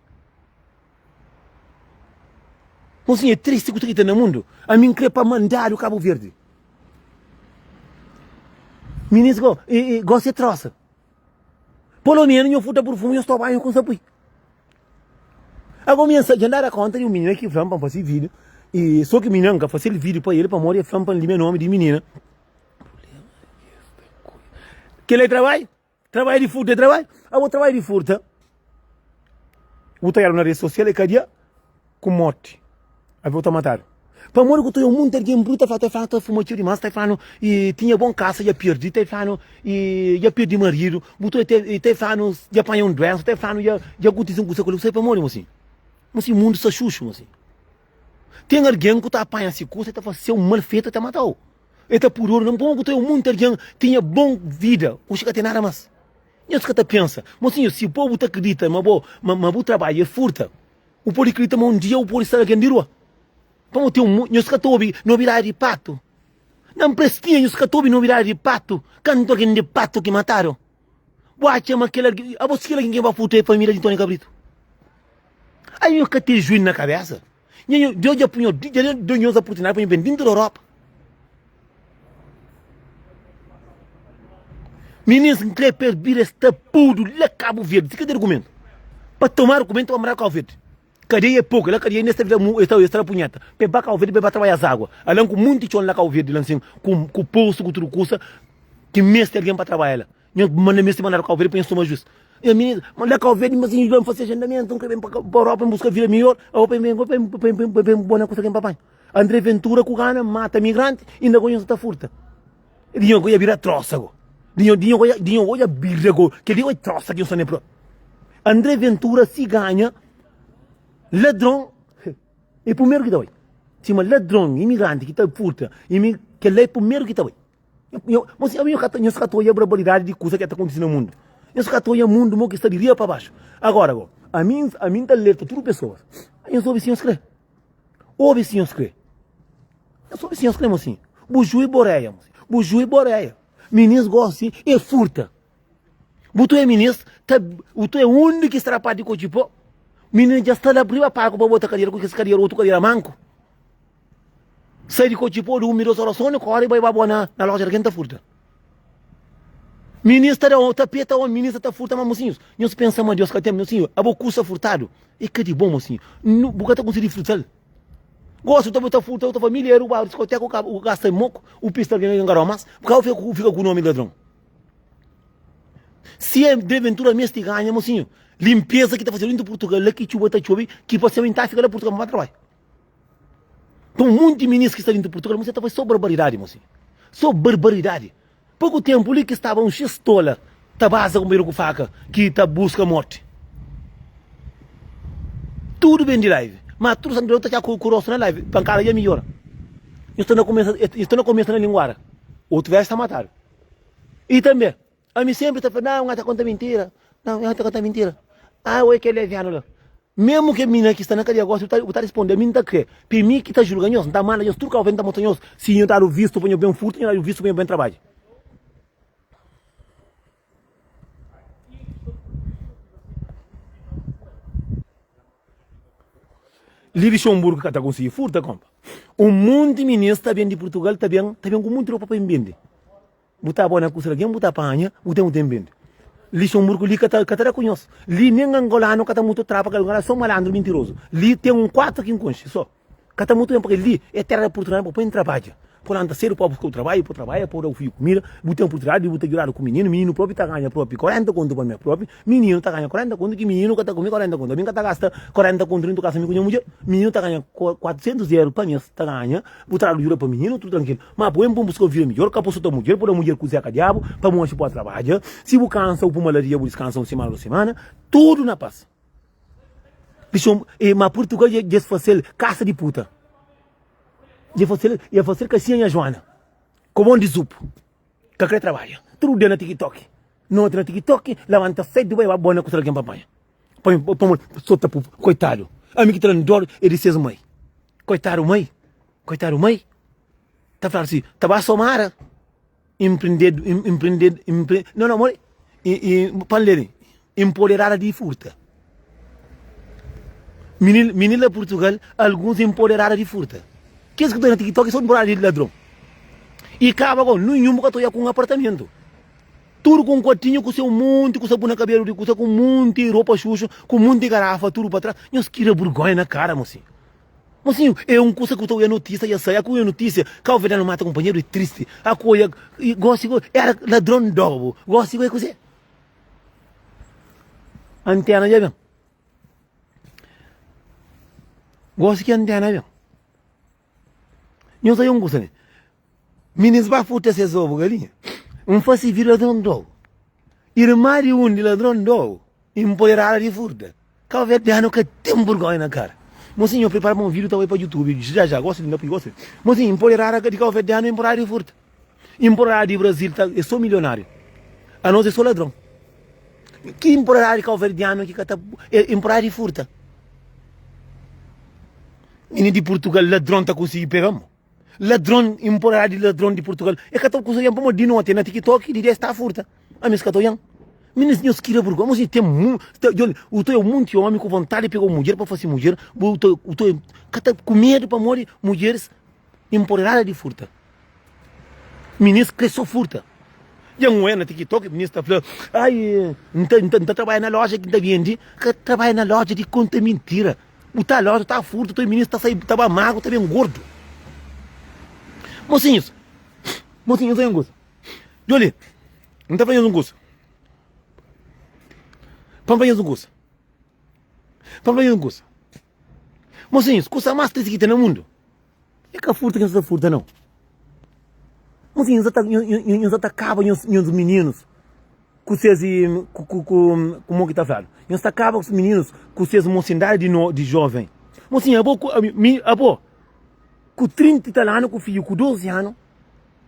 Mosinhu é tristi ku ta ki ta na mundu. Ami N kre pa mandadu Kabu Verdi. Minis go, e, e, gosi é trosa. Polo menu nho furta purfumu nho sta banhu ku nsa pui. Ago mi nsa dja N da konta di un minina ki fla-m pa N fase vídiu i so ki minina N ka fase-l vídiu pa el pamodi el fla-m pa N limia nomi di minina. Kel-la é trabadju? Trabadju di furta é trabadju? Abo trabadju di furta bu ta odjadu na redi sosial é kadia ku morti avi bu ta matadu. Pamodi ku ta odja munti algen brutu ta fla ta fla ta fuma txeu dimas ta flanu i tinha bon kasa dja pirdi ta flanu i dja pirdi maridu bu ta odja ta flanu dja panha un duensa ta flanu dja dja kontisi un kusa ku el bu sabe pamodi mosi mosi mundu sta xuxu mosi ten algen ku ta panha si kusa ta fase un mal fetu ta matau e ta puru oru na pamodi ku ta odja munti algen tinha bon vida oxi ka ten nada mas nhos ka ta pensa mosinhu si bo bu ta kridita ma bo ma bu trabadju é furta Bu pode kridita ma un dia bu pode sta algen di rua. Pamodi ten un nhos ka ta obi nobidadi di patu. Na nprestinha nhos ka ta obi nobidadi di patu. Kantu algen di patu ki matadu. Bu atxa ma kel algen, abo si kel algen ki ba furta é família di Ntoni Kabritu? Ai nhos ka ten juiz na kabesa? Nha nho, Deus dja pui nho, dja deu nhos oportunidadi pa nho ben dintu di Europa. Minis N kre pa es bira es tapudu la Kabu Verdi. Si ka ten dukumentu pa toma dukumentu pa mora Kabu Verdi. Kadeia é poku, la kadeia inda es ta bira es ta es ta da punheta pa e ba Kabu Verdi pa e ba trabadja azagua. Alan ku munti txon la Kabu Verdi la nsin ku ku postu ku tudu kusa ki mesti algen pa trabadja la. Nhos manda mesti mandadu Kabu Verdi pa nhos toma juis. Nha minis la Kabu Verdi mas nhos ben fase agendamentu N kre ben pa Europa N buska vida midjor abo pa ben pa ben pa ben bona kusa ken pa panha. André Ventura ku gana mata migranti inda go nhos ta furta. Di nho go ya bira trosa go. Di nho di nho go ya di nho go ya bira go. Kel li oi trosa ki nho sta ne pro. André Ventura si ganha ladron é primeiro ki ta bai. Sima ladron imigranti ki ta furta imi kel la é primeiro ki ta bai. Nho mo si nho ka ta nho ka ta oia brabalidadi di kusa ki ta kontisi na mundu. Nho ka ta oia mundu mo ki sta di ria pa baxu. Agora go ami ami nta alerta tudu pesoas. Nhos obi si nhos kre. Obi si nhos kre. Nhos obi si nhos kre mosinhu. Bu jui boreia mosinhu. Bu jui boreia. Minis gosi e furta. Bu tu é minis, ta, bu tu é undi ki sta rapaz di kotxi pó. Minis dja sta la riba palku pa bota kadera ku kes kadera, otu kadera manku. Sai di kotxi pó, durmi dos ora sonu, kore bai ba bo na, na loja di ken ta furta. Minis ta da ta peta omi, minis ta furta ma mosinhus. Nhos pensa ma Deus ka ten, mosinhu, abo kusa furtadu. E ka di bon mosinhu. Nu, bu ka ta konsigi furtal. Gosi bu ta furta otu familia, e ruba diskoteka, u kaba, u gasta moku, u pista algen, algen ka dau mas. Bu kaba fika ku, fika ku nomi di ladron. Si André Ventura mesti ganha, mosinhu, limpeza ki ta fazedu dintu Purtugal, la ki txuba ta txobi, ki pa seu inta fika la Purtugal pa ba trabadja. Tem um monte de minis ki sta dintu Purtugal, mosinhu ta faz so barbaridadi, mosinhu. So barbaridadi. Pouku tempu li ki staba un xistola ta baza kunpanheru ku faka ki ta buska morti. Tudu ben di live. Ma tudu santu ta txá ku rostu na live. Pankada dja midjora. Nhos sta na kumesa, nhos sta na kumesa na linguara. Otu vez ta matadu. I tanbe, ami sempri ta fla, nau, nha ta konta mintira. Nau, nha ta konta mintira. Ah, oi kel levianu la. Mesmu ke mina ki sta na kadia gosi, bu ta risponde, ami nta kre. Pa mi ki ta julga nhos, nta manda nhos tudu kau, nta mostra nhos si nho dadu vistu pa nho ben furta, nho dadu vistu pa nho ben trabadja. Li Luxemburgo ka ta konsigi furta, konpa. Un monti minis ta ben di Purtugal, ta ben, ta ben ku monti ropa pa ben bende. Bu ta bona kusa algen bu ta panha, bu ten bu ten bende. Lixemburgo li ka ta ka ta da ku nhos. Li nen angolano ka ta mutu trapa ka angolano so malandro mintiroso. Li ten un 4 ki nkonxe so. Ka ta mutu ben pake li é tera da oportunidade pa poi trabadja. Po lanta sedu pa buska u trabadju, po trabadja po da u fidju kumida, bu ten oportunidade di bu ta djudadu ku mininu, mininu propi ta ganha propi 40 kontu pa mes propi, mininu ta ganha 40 kontu ki mininu ka ta kume 40 kontu. Ami nka ta gasta 40 kontu dentu kasa mi ku nha mudjer. Mininu ta ganha 400 eru pa mes ta ganha, bu tradu djuda pa mininu tudu trankilu. Ma bo en pon buska un vida midjor, ka po sota mudjer, po da mudjer ku zeka diabu, pa moxi po trabadja. Si bu kansa, bu pui maladia, bu diskansa un simana, dos simana, tudu na pas. Dixon, e, ma Purtugal dja, dja es fasel kasa di puta. Dja fasel, dja fasel kasinha nha Joana. Kobon di zupu. Ka kre trabadja. Tudu dia na TikTok. Noti na TikTok, labanta sedu bai ba bona ku algen pa panha. Pa, pa, pa sota pu, koitadu. Ami ki ta dan dor é di ses mai. Koitadu mai. Koitadu mai. Ta fladu si, ta ba somara empreendedu, empreendedu, empre, não, não, mori, e, e, pa N lê li, empoderada di furta. Minil minil la Portugal alguns empoderada di furta. Kes ki ta na TikTok so empoderada di ladron. I kaba go ninhun bu ka ta oia ku un apartamento. Tudu ku un kuartinhu ku seu monti kusa bu na kabelu di kusa ku monti ropa xuxu ku monti garafa tudu pa tras. Nhos kria burgonha na kara mosinhu. Mosinhu e un kusa ku ta oia notisia ya sai. Aku oia notisia kauverdianu mata kunpanheru e tristi. Aku oia gosi go era ladron dobu gosi go e kuse? Antena dja ben. Gosi ki antena ben. Nhos oia un kusa li. Minis ba furta ses obu galinha. N fase vi ladron d'obu. Irma di un di ladron d'obu inpoderada di furta. Kauverdianu ka ten burgonha na kara. Mosinhu, pripara pa un video ta bai pa youtube ja ja. Gosi di na pui gosi. Mosinhu, inpoderada di kauverdianu inpoderada di furta. Inpoderada di Brasil ta e so milionariu. Anos e so ladron. Ki inpoderada di kauverdianu ki ka ta inpoderada di furta. Mini di Purtugal ladron ta konsigi pega mo. Ladron inpoderadu di ladron di Purtugal e ka ta kusa yan pamodi di noti na tiktok di dia sta furta ami es ka ta oian minis nhos kria burgonha mos ten mu ta djoli u ta oia munti omi ku vontadi di pega un mudjer pa fasi mudjer bu ta u ta ka ta ku medu pamodi mudjeris inpoderada di furta. Minis kre so furta. Dja N oia na TikTok minis ta fla, ai N ta N ta trabadja na loja ki N ta bendi. Ka trabadja na loja di konta mintira. Bu ta loja ta furta, toi minis ta sai ta ba magru ta ben gordu. Mosinhus, mosinhus oia un kusa. Djoli, N ta fla nhos un kusa. Pa N fla nhos un kusa. Pa N fla nhos un kusa. Mosinhus, kusa mas tristi ki ten na mundu. É ka furta ki nhos ta furta nau. Mosinhu, nhos ta nhos ta kaba nhos nhos mininus ku ses ku ku ku mo ki ta fladu. Nhos ta kaba ku mininus ku ses mosindadi di no di joven. Mosinhu, abo ku mi abo ku 30 i tal anu ku fiju ku 12 anu,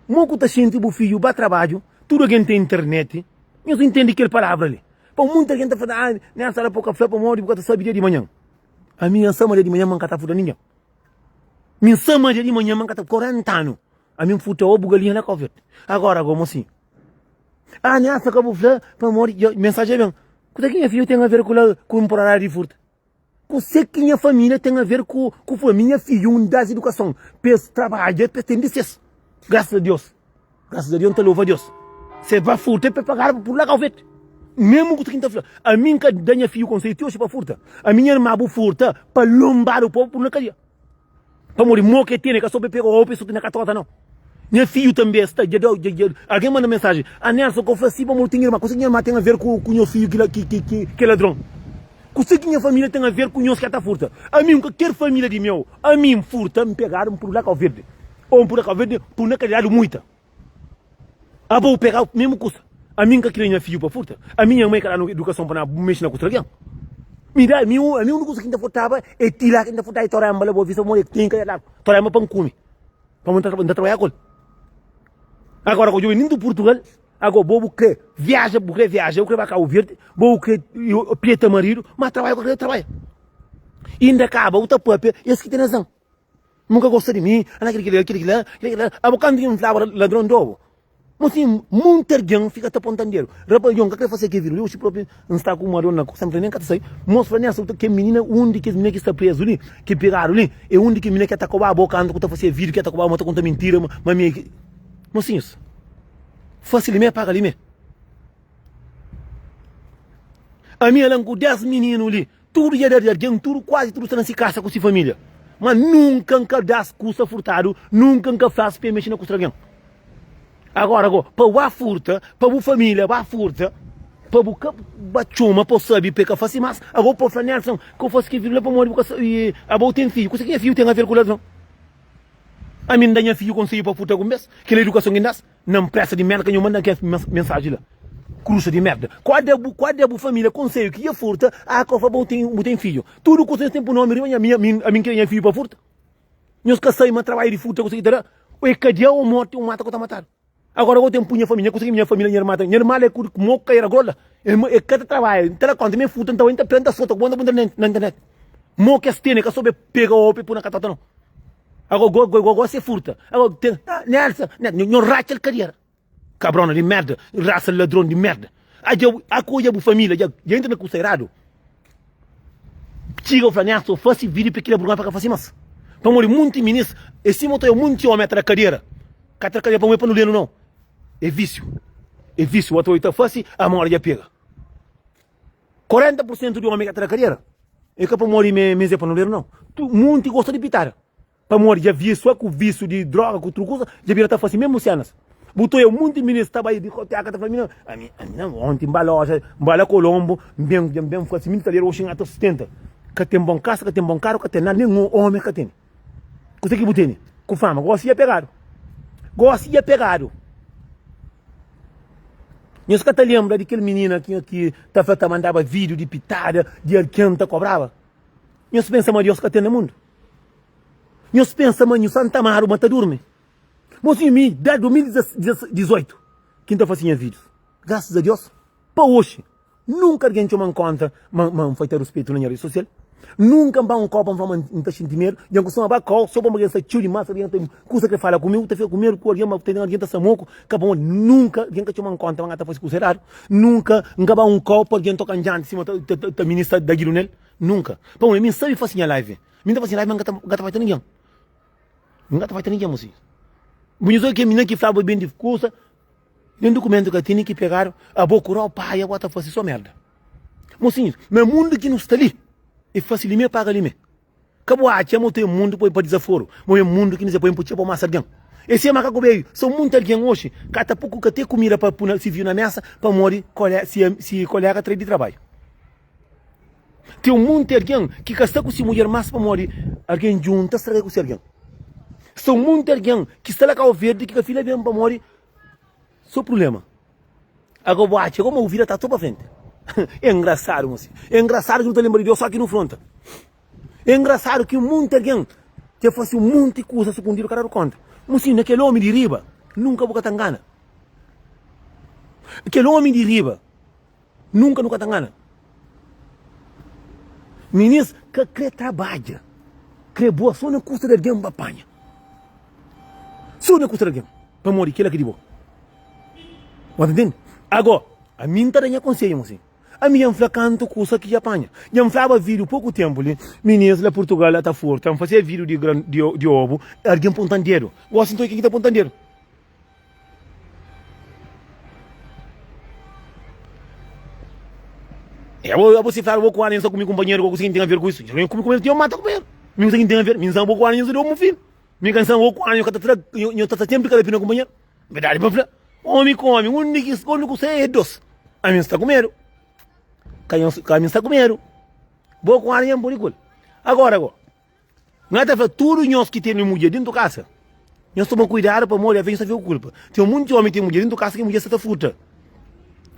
mo ku ta xinti bu fiju ba trabadju, tudu algen ten internet, nhos intendi kel palavra li. Pa munti algen ta fla, ah, nessa la po ka fla pamodi bu ka ta sabi dia di manhan. Ami N sa ma dia di manhan ma N ka ta furta ningen. Mi N sa ma dia di manhan ma N ka ta 40 anu ami N furta obu galinha na Cabo Verde. Agora gomo si. Ah, nessa ka bu fla pamodi dja mensajen ben. Kusa ki nha fidju ten a ver ku la ku nporada di furta? Kuse ki nha familia ten a ver ku ku furta? Mi nha fidju N das edukason pa es trabadja pa es ten di ses. Grasas a Deus. Grasas a Deus, N ta louva Deus. Se ba furta, é pa pagadu pa pur la Cabo Verde. Mesmu kusa ki N ta fla, ami N ka da nha fidju konsedju ti oxi pa furta. Ami nha irma bu furta pa lonbadu pa pur na kadia. Pamodi mo ke tene ka so pa pega obi so na katota nau. Nha fidju tambe sta dja dau dja dja algen manda mensajen, a Nelson ka bu fla si pamodi ten irma. Kusa ki nha irma ten a ver ku ku nha fidju ki ki ki ki ki ladron? Kusa ki nha familia ten a ver ku nhos ki ta furta? Ami N ka ker familia di meu. Ami N furta, N pegadu, N pudu la Cabo Verde. Ô N pudu la Cabo Verde, N pudu na kadia dadu muita. Abo bu pega mesmu kusa. Ami N ka kria nha fidju pa furta. Ami nha mai ka danu edukason pa na mexe na kusa di algen. Mi da, mi, ami uniku kusa ki N ta furtaba é ti la ki N ta furtaba é toremba la Boa Vista pamodi ten kadia dadu toremba pa N kume. Pamodi N ta trabadja ku el. Agora ku djobe nin di Purtugal. Ago bo bu kre viaja, bu kre viaja, bu kre ba Cabo Verde, bo bu kre peta maridu, ma trabadja ku kre trabadja. Inda kaba bu ta papia, es ki ten razan. Mu ka gosta di mi, ana kili kila, kili kila, kili kila. Abo kantu ki N flaba ladron di obu. Mo sin, munti algen fika ta pontan dedu. Rapaz, yo N ka kre fase ke video li, oxi propi N sta ku uma dor na koxa, N fla nen ka ta sai. Mos fla Nelson, ke minina, un di kes minina ki sta prezu li, ki pegadu li, e un di kes minina ki ta koba bo kantu ku ta fase video, ki ta koba bo ma ta konta mintira, ma mi e. Mosinhus. Fase li mé, paga li mé. Ami alan ku 10 mininu li, tudu dja da di algen, tudu kuazi tudu sta na si kasa ku si familia. Ma nunka N ka das kusa furtadu, nunka N ka flas pa e mexe na kusa di algen. Agora go, pa bu ba furta, pa bu familia ba furta, pa bu ka ba txoma pa bu sabi pa e ka fasi mas, ago pa bu fla Nelson, ka bu fasi ki fidju la pamodi bu ka sabi, abo bu ten fidju, kusa ki nha fidju ten aver ku ladron? Ami N da nha fidju konsedju pa furta algun bes? Kel edukason ki N das? Na npresa di merda ka nhu manda kes mensaji la. Krusa di merda. Kua da bu kua da bu familia konselhu ki dja furta, ah ka fla bu ten bu ten fidju. Tudu kusa nhos ten pu nomi riba nha mi ami N kria nha fidju pa furta. Nhos ka sabi ma trabadju di furta kusa ki ta da o e kadia o morti o mata ku ta matadu. Agora go ten pu nha familia kusa ki nha familia nha irma ta nha irma la e ku mo ka era grola e ka ta trabadja N ta da konta ma e furta N ta bai N ta pega N ta sota ku bo N ta pui na internet. Mo kes tene ka sobe pega o pe pui na katota no. Ago go go go se furta. Ago ten ah, Nelson, Nelson, nho ratxa el kadiera. Cabrona di merda, raça ladron di merda. A dja, a ko dja bu família, dja, dja entra na kusa eradu. Txiga bu fla Nelson fasi video pa kila burgonha pa ka fasi mas. Pamodi munti minis é sima ta oia munti omi atra kadera. Ka tra kadera pamodi pa nu lenu nau. É visiu. É visiu. Atra oi ta fasi amora dja pega. 40 por sentu di omi ka tra kadera é ka pamodi mes é pa nu lenu nau. Munti gosta di pitada. Pamodi dja visua ku visu di droga ku tru kusa, dja bira ta fasi mesmu senas. Bu ta oia munti minis ta bai diskoteka ta fla mi ami ami na onti nba loja nba la kolombo nben dja nben fasi mil talher oxi nha ta sustenta. Ka ten bon kasa ka ten bon karu ka ten nada nen omi ka tene. Kuse ki bu tene? Ku fama gosi dja pegadu gosi dja pegadu. Nhos ka ta lembra di kel minina ki ta fla ta mandaba video di pitada di algen ta kobraba? Nhos pensa ma Deus ka ten na mundu? Nhos pensa ma nhu Santa Amaro ma ta durmi? Mosinhu mi da 2018 ki N ta fasi nha videos. Graças a Deus pa oxi nunka algen txoma-m konta ma ma N falta ruspetu na nha redi sosial. Nunka N ba un kau pa N fla ma N ta xinti medu. Dja N kustuma ba kau so pamodi algen sta txeu dimas, algen ta kusa kre fala ku mi, bu ta fika ku medu ku algen ma ten algen ta sta moku ka pamodi nunka algen ka txoma-m konta ma N ka ta fasi kusa eradu. Nunka N ka ba un kau pa algen toka-m djanti sima ta ta minis ta da gidu nel. Nunka. Pamodi mi N sabe fasi nha live. Mi N ta fasi live ma N ka ta N ka ta fai ta ningen. N ka ta fai ta ningen mosinhu. Bu nhos obi ke mina ki flaba ben di kusa, nen dukumentu ka tene ki pegadu, abo ku rau paia bo ta fasi so merda. Mosinhus, na mundu ki nu sta li, e fasi lime paga lime. Ka bu atxa ma bu ten mundu pa dizaforu, ma é mundu ki nu sta poi pa txeu pa masa algen. E sima ka ku beju, so munti algen oxi ka ta ka ten kumida pa pui si fiu na mesa pamodi si kolega trai di trabadju. Ten un monti algen ki ka sta ku se mudjer más pamodi algen djunta straga ku se algen. Sta un monti algen ki sta la Kau Verdi ki ka fila ben pamodi so prubléma. Agora bu atxa ma bu vida ta so pa frenti. É engrasadu mosi. É engrasadu ki nu ta lenbra di Deus só ki nu fronta. É engrasadu ki un monti algen dja fase un monti kuza sukundidu ka dadu konta. Mosi, na kel omi di riba nunka bu ka ta ngana. Kel omi di riba. Nunka nu ka ta ngana. Minis ka kre trabadja, kre boa so na kusta di algen pa panha. So na kusta di algen, pamodi kila ki di bo. Bo ta ntende? Ago, ami N ta da nha konsedju mosi. Ami dja N fla kantu kusa ki dja panha. Dja N flaba video poku tempu li, minis la Purtugal la ta furta, N fase video di gran di obu, algen pontan dedu. Gosi nton ken ki ta pontan dedu? É, bo, bo se fala, bo com a kumi companheiro, ko kusa ten a ver com isso. Eu kumi companheiro, tinha mata companheiro. Mi kusa tem a ver, mi nsan bo com a nho deu filho. Mi cansan bo com a nho kata tra, nho tá sempre cada pina companheiro. Verdade pa fla. Homem com homem, onde que onde que você é dos. A mim está com medo. Ka mim está com medo. Bo com a nho pode kul. Agora, agora. N ta fla tudu nhos ki tene mudjer dentu kasa, nhos toma kuidadu pamodi aves nhos ta fika ku kulpa. Ten monti omi ten mudjer dentu kasa ki mudjer sta ta furta.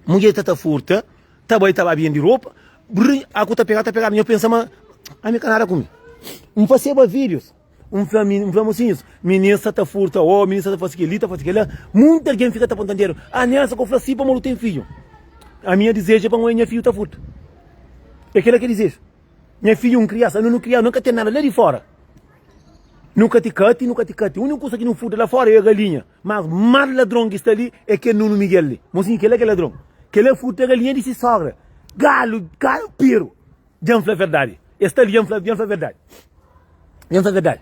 Mudjer sta ta furta, ta bai ta ba bende ropa, brrr, aku ta pega, ta pegadu. Nhos pensa ma ami ka nada ku mi. N faseba videos, N fla mi, N fla mosinhus, mininu sta ta furta, oh, mininu sta ta fasi keli, ta fasi kela. Munti algen fika ta ponta dedu, ah, Nelson, ka bu fla si pamodi bu ten fidju. Ami nha dizeju é pa N oia nha fidju ta furta. É kela ki dizeju. Nha fidju un kriansa, anu nu kriadu, nu ka ten nada la di fora. Nu ka ti kati, nu ka ti kati. Uniku kusa ki nu furta la fora é galinha. Mas más ladron ki sta li é kel Nunu Miguel li. Mosinhu, kel-la ki é ladron. Kel-la furta galinha di si sogra. Galu, galu piru. Dja N fla verdadi. E sta li, dja N fla, dja N fla verdadi. Dja N fla verdadi.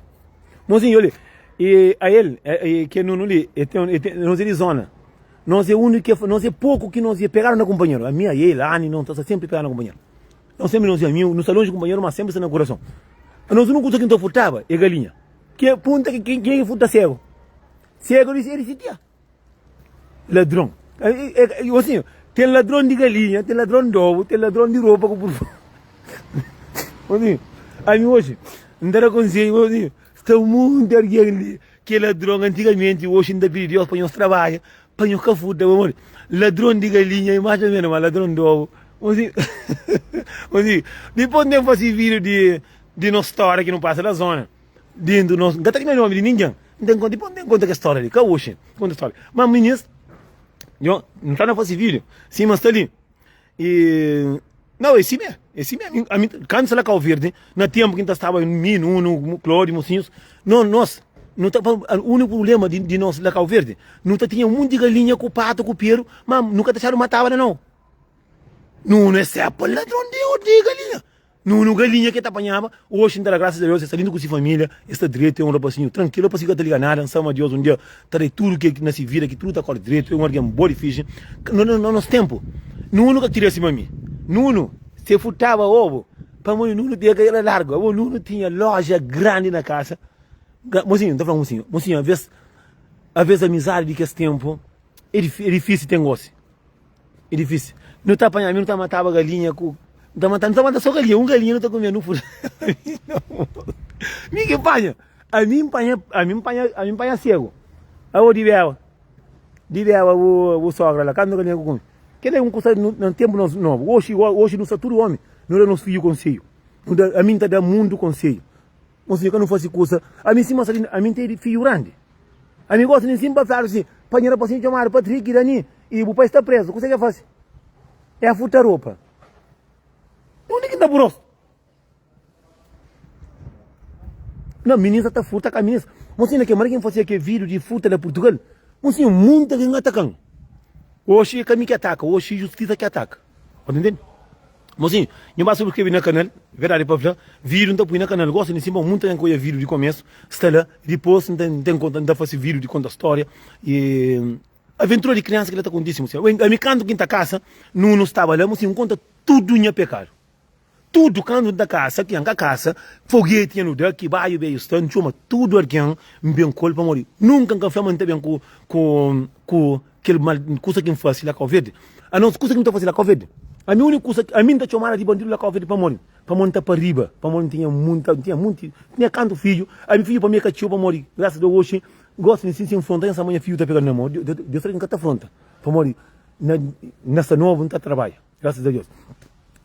Mosinhu, oli, e, a el, e, kel Nunu li, e ten, e ten, nos é di zona. Nos é uniku ki, nos é poku ki nos é pegadu na kunpanheru. Ami, a el, a Ani, nos ta sta senpri pegadu na kunpanheru. Nos senpri nos é amigu, nu sta lonji kunpanheru, ma senpri sta na kurason. Anos úniku kusa ki nu ta furtaba é galinha. Ke punta ki kenha ki furta segu? Segu di é di si tia. Ladron. Asin, ten ladron di galinha, ten ladron di obu, ten ladron di ropa ku purfumu. Asin, ami oji, N ta da konsedju, asin, sta monti algen li ki é ladron antigamenti, oji N ta pidi Deus pa nhos trabadja Pa nho ka furta pamodi ladron di galinha e mas o menos ma ladron di obu Mosi mosi dipos N ten fasi video di di nos storia ki nu pasa la zona dentu nos N ka ta kme nomi di ningen N ten konta dipos N ten konta kes storia li ka oxi N konta storia ma minis nho N ta na fasi video sima sta li. E Nau, é si mé, é si mé. Ami, ami, kantu sta la Kau Verdi, na ténpu ki N ta staba mi, Nunu, Klódiu, mosinhus, no, nos, nu ta, úniku prubléma di, di nos la Kau Verdi, nu ta tinha munti galinha ku patu ku peru, ma nu ka ta txadu mataba na nau. Nunu é sépa ladron di, di galinha. Nunu galinha ke ta panhaba, oxi N ta da grasas a Deus, el sta lindu ku si familia, el sta dretu, é un rapasinhu trankilu, rapasinhu ka ta liga nada, N sa ma Deus un dia ta da tudu ke na si vida, ki tudu ta kore dretu, é un algen bo di fixi. Na nos tenpu, Nunu ka kiria sima mi. Nunu, se furtaba obu, pamodi Nunu tinha kabela largu, abo Nunu tinha loja grandi na kasa. Mosinhu, N ta fla mosinhu, mosinhu, aves, aves amizadi di kes tenpu é difisi ten gosi. É difícil. Nu ta panha, mi nu ta mataba galinha ku nu ta mata, nu ta mata só galinha, un galinha nu ta kumia nu fura. Mi ki panha, ami panha, ami panha, ami panha cego. Abo di beba, di beba bu bu sogra la, kantu galinha ku kume. Kela é un kusa na tempu nos nobu. Oxi, oxi nu sta tudu omi, nu da nos fidju konselhu. Nu da, ami nta da mundu konselhu. Mosinhu ka nu fasi kusa, ami sima sta li, ami nta é fidju grandi. Ami gosta di nsin pa fladu si, pa nha rapasinhu txomadu Patrick, Dani, i bu pai sta prezu, kuse ke fasi? E furta ropa. Undi ki ta bu rostu? Não, minisa ta furta ka minisa. Mosinhu, na ke mara ki N fasi ke video di furta na Portugal, mosinhu, munta gen atakan. Oxi e ka mi ki ataka, oxi justisa ki ataka. Bo ta ntende? Mosinhu, nhu ba subscreve na kanal, verdadi pa fla, video nta pui na kanal, gosta di nsin, bon, munta gen ka oia video di komesu, sta la, dipos nta ten konta, nta fasi video di konta storia, e aventura di kriansa kila ta kontisi, mosinhu. Ami kantu ki nta kasa, Nunu staba la, mosinhu, nkonta tudu nha pekadu. Tudu kantu nta kasa, ki nka kasa, fogeti nha nu da, ki baiu beiu sta, ntxoma tudu algen, nben ku el, pamodi nunka nka fla ma nta ben ku ku ku kel mal kusa ki nfasi la Kau Verdi. Anos kusa ki nta fasi la Kau Verdi, ami uniku kusa, ami nta txomada di bandidu la Kau Verdi pamodi, pamodi nta pa riba, pamodi ntinha munta, ntinha munti, ntinha kantu fidju, ami fidju pa mi e ka txeu pamodi grasas a Deus oxi gosi di sin fronta, nha sa ma nha fidju ta pega na mo, Deus sabi ki nka ta fronta, pamodi na na sta nobu nta trabadja. Graças a Deus.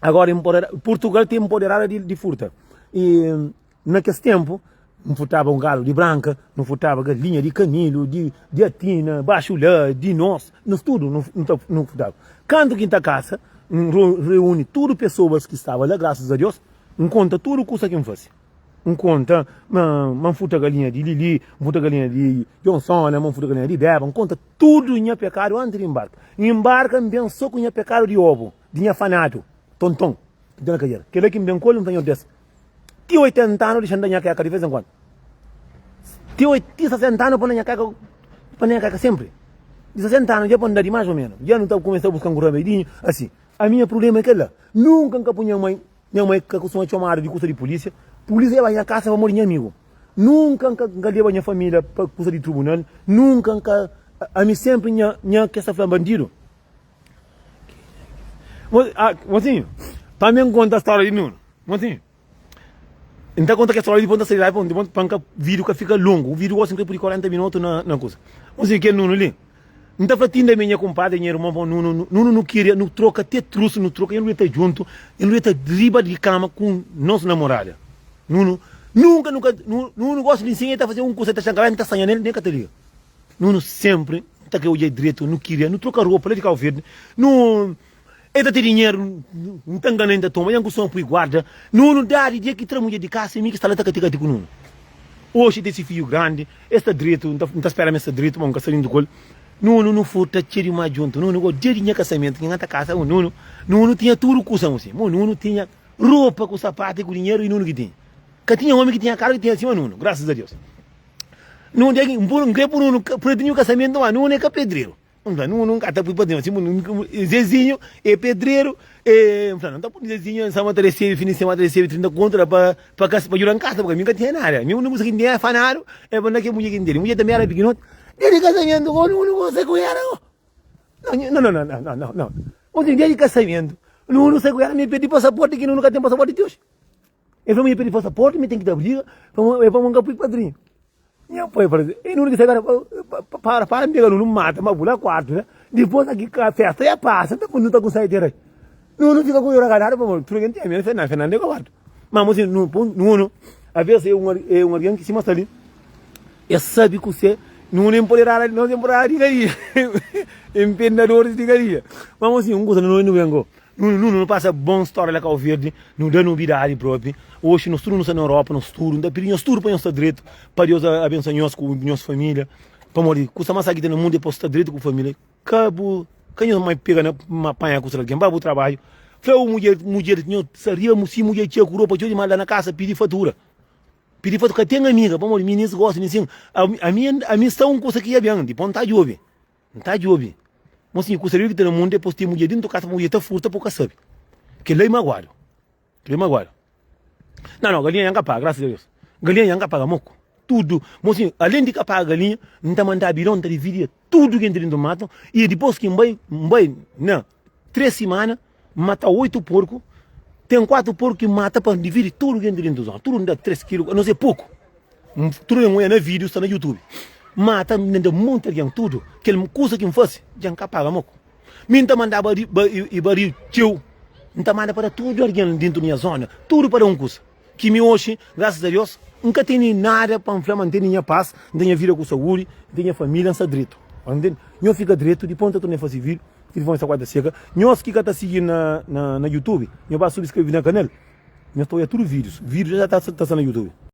Agora, empoderada, Portugal tem empoderada de, de furta. E naquele tempo, não furtava um galo de branca, não furtava galinha de Camilo, de, de Atina, baixo lá, de nós, nós tudo não, não, não furtava. Canto quinta casa, reúne tudo pessoas que estavam lá, graças a Deus, não conta tudo o que que fazia. N konta ma ma N furta galinha di Lili, N furta galinha di Djonsona, ma N furta galinha di Beba, N konta tudu nha pekadu antis di N mbarka. N mbarka N ben so ku nha pekadu di obu, di nha fanadu, tonton, ki ten na kadera. Kela ki N ben ku el, N fla Nhordes, ti 80 anu dexa-m da nha keka di ves en kuandu. Ti oi, ti 60 anu pa N da nha keka, pa N da nha keka senpri. Di 60 anu dja pa N da di más o menu. Dja nu ta kumesa buska un ramedinhu, asi. Ami nha prubléma é kel-la. Nunka N ka pui nha mai Nha mai ka kustuma txomadu di kusa di pulísia. Pulísia dja bai nha kasa pamodi nha amigu. Nunka N ka N ka leba nha família pa kusa di tribunal. Nunka N ka Ami sénpri nha nha kes ta fla bandidu. Mosinhu, pa mi N konta stória di Nunu. Mosinhu, N ta konta kes stória dipôs N ta sai la pa N ka vídiu ka fika longu. Vídiu gosi N ka pudi 40 minutu na na kusa. Mosinhu, kel Nunu li. N ta fla tinda mi nha kunpadri, nha irmon, pa nu nu nu kiria, nu troka te trusu, nu troka, nu deta djuntu, nu deta riba di kama ku nos namorada. Nu nu nunka nu ka nu nu gosta di nsinha, el ta faze un kusa, el ta txan kabesa, N ta sanha nel, nen ka ta liga. Nu nu senpri ta kre odja dretu, nu kiria, nu troka ropa la di Kau Verdi, nu El ta ten dinheru, N ta ngana, N ta toma, nha kustuma pui guarda. Nunu dadi dia ki tra mudjer di kasa, mi ki sta la ta kati-kati ku Nunu. Oxi el ten si fidju grandi, el sta dretu, N ta spera ma el sta dretu, ma N ka sta djuntu ku el. Nunu, nu furta txeu di mas djuntu. Nunu, go dia di nha kasamentu, ki N ta kasa ku Nunu, Nunu tinha tudu kusa, mo si. Mo Nunu tinha ropa ku sapatu i ku dinheru, i Nunu ki tinha. Ka tinha omi ki tinha karu ki tinha sima Nunu, grasas a Deus. Nunu, dia ki N kre pui Nunu padrinhu kasamentu, ma Nunu é ka pedreru. N fla, nu, nu ka ta pui padrinhu si Zezinho é pedreru, e N fla, nu ta pui Zezinho, N sama ta resebe fin di semana ta resebe 30 kontu la pa pa pa djuda-m kasa, purki ami N ka tinha nada, mi uniku kusa ki N tinha fanadu é pa N da kel mudjer ki N tene, mudjer tanbe era pikinoti, dia di kasamentu ku nu nu sai ku era go, no no no no no no, un dia di kasamentu nu nu sai ku era, mi pidi pasaporti ki nu nu ka ten pasaporti ti oji. El fla ma nha pidi pasaporti, mi ten ki ta briga, el fla ma N ka pui padrinhu. Nha pai fla, e nunde ki sai gora, para, para mi pega nunde, N mata, ma bula kuartu la. Dipos aki festa ya pasa, nta nu ta kumsa iterai. Nunde fika ku ragadadu pamodi tudu algen tinha medu, Fernando, Fernando é kobardu. Ma mo sin, nunu, aves é un algen ki sima sta li, e sabi kuse, nunu empoderada, nos empoderada di galinha, empendadoris di galinha. Ma mo sin, un kusa nunu ben go. Nu nu nu pasa bon storia la Kau Verdi, nu da nobidadi propi. Oxi nos tudu nu sta na Europa, nos tudu, nu ta pidi nhos tudu pa nhos sta dretu, pa Deus abensoa nhos ku nhos familia, pamodi kusa mas sabi ki ten na mundu é pa bu sta dretu ku familia. Ka bu ka nhos mai pega na ma panha kusa di algen, ba bu trabadju. Fla bu mudjer, mudjer nho sta ria si mudjer txia ku ropa txeu dimas la na kasa pidi fatura. Pidi fatura ka ten amiga pamodi minis gosta di sin. Ami ami sta un kusa ki ya ben dipos nta djobe. Nta djobe. Mosinhu kusa riu ki ta na mundu dipos ten mudjer dintu kasa pa mudjer ta furta pa bu ka sabe. Kel la i maguadu. Kel la i maguadu. Não, não, galinha nha ka paga, graças a Deus. Galinha nha ka paga moco. Tudo. Mocinho, além de ka paga galinha, N ta manda bidon, N ta dividia tudo ki entra dentro do mato. E depois que N bai, N bai na 3 semana, N mata 8 porco. Tem 4 porco que N mata pa dividi tudo ki entra dentro do zona. Tudo N da 3 kilo, não sei, pouco. Tudo N oia na vídeo, sta na YouTube. Mata, N da monte algen, tudo. Kel kusa ki N fasi, dja N ka paga moco. Mi N ta mandaba i baril txeu, N ta manda pa da tudu algen dintu di nha zona, tudu pa da un kusa. Ki mi oxi, grasas a Deus, N ka tene nada pa N fla ma N tene nha pas, N ten nha vida ku saúdi, N ten nha família, N sta dretu. N ntende? Nho fika dretu, dipôs N ta torna fase vídiu, tilifoni sta kuase ta seka. Nhos ki ka ta sigi na na YouTube, nho ba subskreve na kanal, nhos ta odja tudu vídius. Vídius dja ta sta na YouTube.